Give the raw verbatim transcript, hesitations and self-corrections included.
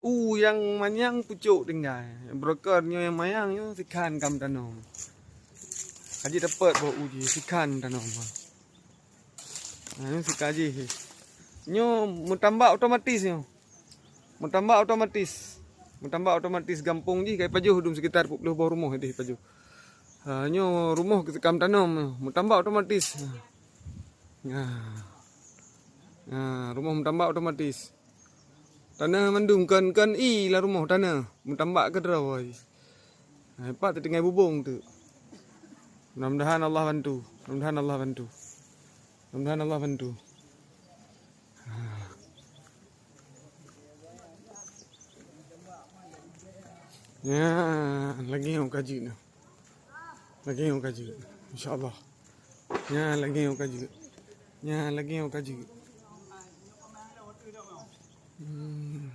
U nyang manyang pucôk tinggai. Broker nyoe nyang manyang nyoe sikhan kam tanom. Aji dapet boh u jih sikhan tanom. Ha, nyoe sikhan jih. Nyoe meutambak otomatis nyoe. Meutambak otomatis. Meutambak otomatis gampông jih kai pajoh dum sekitar peuet ploh boh rumoh deh pajoh. Ha, nyoe rumoh kam tanom nyoe. Meutambak otomatis. Ha. Ha, rumoh meutambak otomatis. Tanah mandum kan, kan i lam rumoh tanah. Meutambak keudroe. Hai, pat teutinggai bubông tu. Mudah-mudahan Allah bantu. Mudah-mudahan Allah bantu. Mudah-mudahan Allah bantu. Ya, lagi yang kaji ni. Lagi yang kaji. InsyaAllah. Ya, lagi yang kaji. Ya, lagi yang kaji. Hmm.